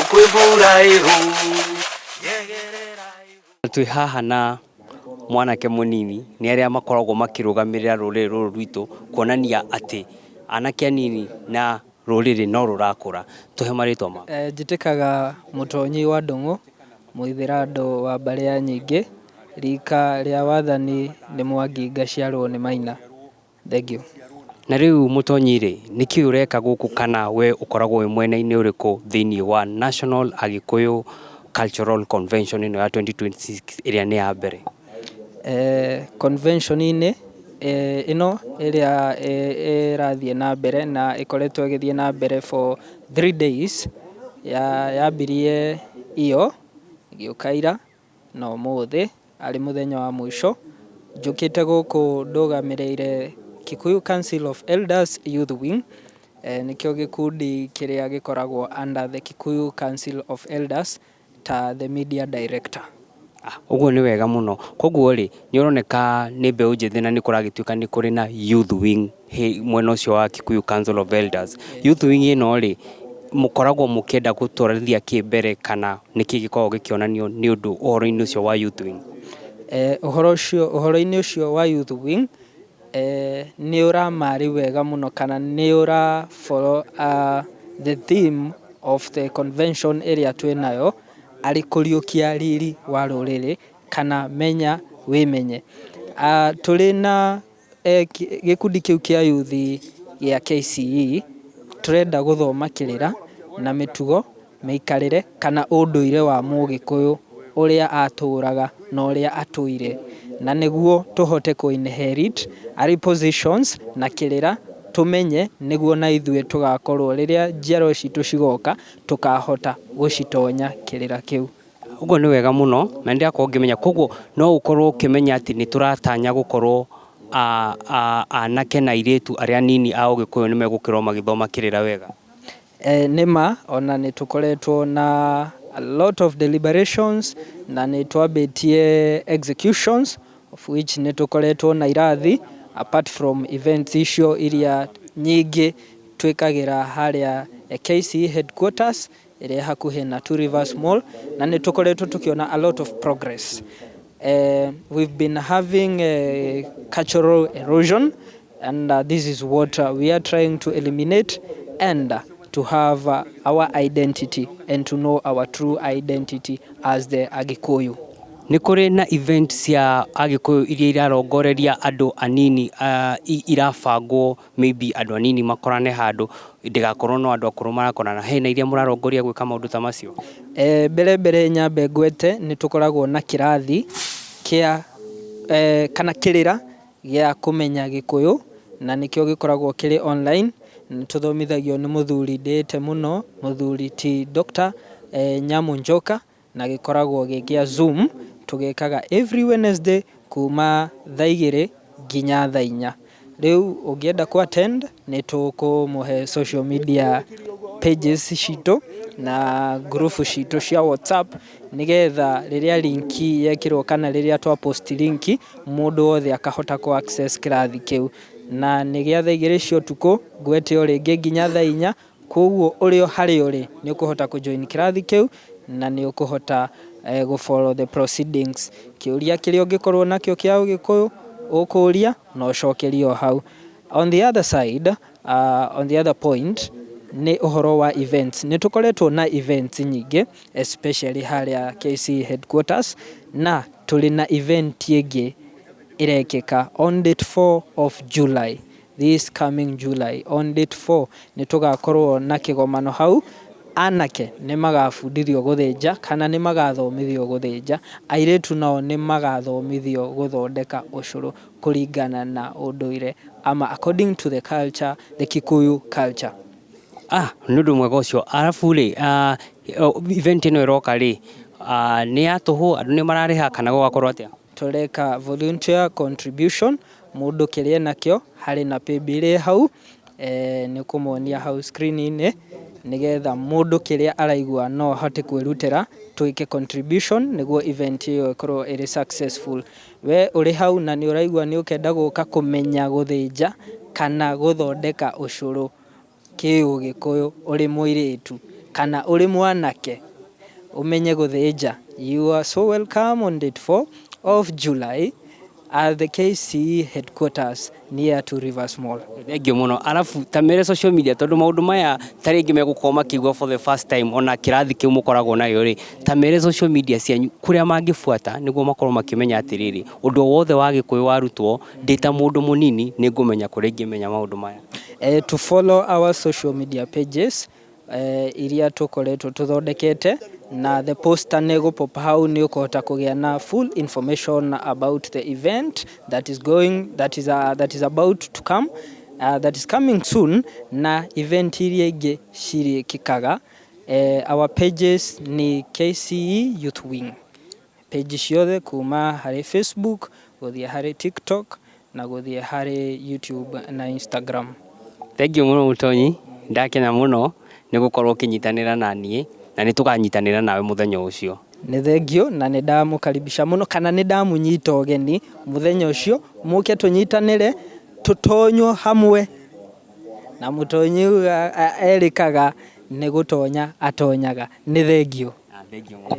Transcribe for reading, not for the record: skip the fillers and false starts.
Kwĩ mbura ĩhu. Twĩ haha na mwanake mũnini, nĩ arĩa makoragwo makĩrũgamĩrĩra rũrĩrĩ rũrũ rwitũ, kuonania atĩ anake anini na rũrĩrĩ no rũrakũra. Tũhe marĩtwa maku. Njĩtĩkaga Mũtonyi wa Ndũng'ũ, Mũithĩrandũ wa mbarĩ ya Nyingĩ, rika rĩa wathani nĩ Mwangi ngaciarwo nĩ Maina. Thengiũ. Na rĩu Mũtonyi rĩ, nĩkĩ ũreka gũkũ kana we ũkoragwo wĩ mwena-inĩ ũrĩkũ thĩinĩ wa National Agĩkũyũ Cultural Convention ĩno ya 2026 ĩrĩa nĩ ya mbere? Convention-inĩ ĩno ĩrĩa ĩrathiĩ na mbere na ĩkoretwo ĩgĩthiĩ na mbere for 3 days, yambirie iyo, ĩgĩũka ira na ũmũthĩ arĩ mũthenya wa mũico. Njũkĩte gũkũ ndũgamĩrĩire Kikuyu Council of Elders Youth Wing, nĩkĩo gĩkundi kĩrĩa gĩkoragwo under the Kikuyu Council of Elders ta the media director. Ũguo nĩ wega mũno. Koguo rĩ, nĩ ũroneka nĩ mbeũ njĩthĩ na nĩ kũragĩtuĩka nĩ kũrĩ na youth wing mwena ũcio wa Kikuyu Council of Elders. Youth wing ĩno rĩ, mũkoragwo mũkĩenda gũtwarithia kĩ mbere kana nĩkĩ gĩkoragwo gĩkĩonanio nĩ ũndũ ũhoro-inĩ ũcio wa youth wing? Ũhoro ũcio, ũhoro-inĩ ũcio wa youth wing, nĩ ũramarĩ wega mũno kana nĩ ũra follow the theme of the convention ĩrĩa twĩnayo arĩ kũriũkia riri wa rũrĩrĩ kana menya wĩmenye. Tũrĩ na gĩkundi kĩu kĩa youth gĩa KCE, tũrenda gũthoma kĩrĩra na mĩtugo, mĩikarĩre kana ũndũire wa Mũgĩkũyũ ũrĩa atũraga na ũrĩa atũire, na nĩguo tũhote kũ inherit arĩ positions na kĩrĩra tũmenye, nĩguo na ithuĩ tũgakorwo rĩrĩa njiarwa citũ cigoka tũkahota gũcitonya kĩrĩra kĩu. Ũguo nĩ wega mũno na nĩ ndĩrakorwo ngĩmenya, koguo no ũkorwo ũkĩmenya atĩ nĩ tũratanya gũkorwo anake na airĩtu arĩa anini a Ũgĩkũyũ nĩ megũkorwo magĩthoma kĩrĩra wega. Nĩma ona nĩ tũkoretwo na a lot of deliberations na nĩ twambĩtie executions, of which nĩ tũkoretwo na irathi apart from events icio iria nyingĩ twĩkagĩra harĩa KCE headquarters ĩrĩa hakuhĩ na Two Rivers Mall, na nĩ tũkoretwo tũkĩona a lot of progress. We've been having a cultural erosion and this is what we are trying to eliminate and to have our identity and to know our true identity as the Agikuyu. Nĩ kũrĩ na event cia Agĩkũyũ iria irarongoreria andũ anini, irabangwo maybe andũ anini makorane handũ, ndĩgakorwo no andũ akũrũ marakorana, hena iria mũrarongoria gwĩka maũndũ ta macio? Mbere mbere nyambe ngwete nĩ tũkoragwo na kĩrathi kĩa kana kĩrĩra gĩa kũmenya Gĩkũyũ, na nĩkĩo gĩkoragwo kĩrĩ online. Nĩ tũthomithagio nĩ mũthuri ndĩĩte mũno, mũthuri ti Dr. Nyamu Njoka, na gĩkoragwo gĩ kĩa Zoom. Tũgĩkaga every Wednesday kuma thaa 2 nginya thaa 4. Rĩu ũngĩenda kũ attend, nĩ tũkũmũhe social media pages citũ na group citũ cia WhatsApp, nĩgetha rĩrĩa link yekĩrwo kana rĩrĩa twa post link, mũndũ wothe akahota kũ access kĩrathi kĩu, na nĩ gĩa thaa 2 cia ũtukũ ngwete o rĩngĩ nginya thaa 4. Koguo ũrĩ o harĩa ũrĩ nĩ ũkũhota kũ join kĩrathi kĩu na nĩ ũkũhota gũ follow the proceedings. Kĩũria kĩrĩa ũngĩkorwo nakĩo kĩa Ũgĩkũyũ ũkũria na ũcokerio hau. On the other side, on the other point, nĩ ũhoro wa events. Nĩ tũkoretwo na events nyingĩ, especially harĩa KC headquarters, na tũrĩ na event ĩngĩ ĩrekĩka on date 4 of July, this coming July. On date 4 nĩ tũgakorwo na kĩgomano hau. Anake nĩ magabundithio gũthĩnja kana nĩ magathomithio gũthĩnja, airĩtu nao nĩ magathomithio gũthondeka ũcũrũ kũringana na ũndũire ama according to the culture, the Kikuyu culture. Ah, nĩ ũndũ mwega ũcio. Arabu rĩ, event ĩno ĩroka rĩ, nĩ ya tũhũ, andũ nĩ mararĩha kana gũgakorwo atĩa? Tũreka volunteer contribution, mũndũ kĩrĩa enakĩo. Harĩ na paybill ĩ hau, nĩ ũkũmonia hau screen-inĩ, nĩgetha mũndũ kĩrĩa araigua no ahote kwĩrutĩra twĩke contribution nĩguo event ĩyo ĩkorwo ĩrĩ successful. We ũrĩ hau na nĩ ũraigua nĩ ũkenda gũka kũmenya gũthĩnja kana gũthondeka ũcũrũ kĩũgĩkũyũ ũrĩ mũirĩtu, Kana ũrĩ mwanake ũmenye gũthĩnja. You are so welcome on date 4 of July at the KCE headquarters near to Rivers Mall. Thank you mũno. Arabu ta mere social media, tondũ maũndũ maya ta rĩngĩ megũkorwo makĩigua for the first time, ona kĩrathi kĩu mũkoragwo nayo rĩ, ta mere social media cianyu kũrĩa mangĩbuata nĩguo makorwo makĩmenya atĩrĩrĩ, ũndũ o wothe wa Gĩkũyũ warutwo, ndĩ ta mũndũ mũnini nĩ ngũmenya kũrĩa ingĩmenya maũndũ maya. To follow our social media pages iria tũkoretwo tũthondekete, na the poster nĩ gũ-pop hau, nĩ ũkũhota kũgĩa na full information about the event that is going that is, that is about to come, that is coming soon, na event iria ingĩ cirĩkĩkaga. Our pages nĩ KCE Youth Wing, page ciothe kuma harĩ Facebook gũthiĩ harĩ TikTok na gũthiĩ harĩ YouTube na Instagram. Thank you mũno Mũtonyi, ndakena mũno nĩ gũkorwo ũkĩnyitanĩra na niĩ, na nĩ tũkanyitanĩra nawe mũthenya ũcio. Nĩ thengio, na nĩ ndamũkaribisha mũno, kana nĩ ndamũnyita ũgeni mũthenya ũcio, mũke tũnyitanĩre, tũtonywo hamwe, na mũtonyi erĩkaga nĩ gũtonya atonyaga. Nĩ thengio. Thank you mũno.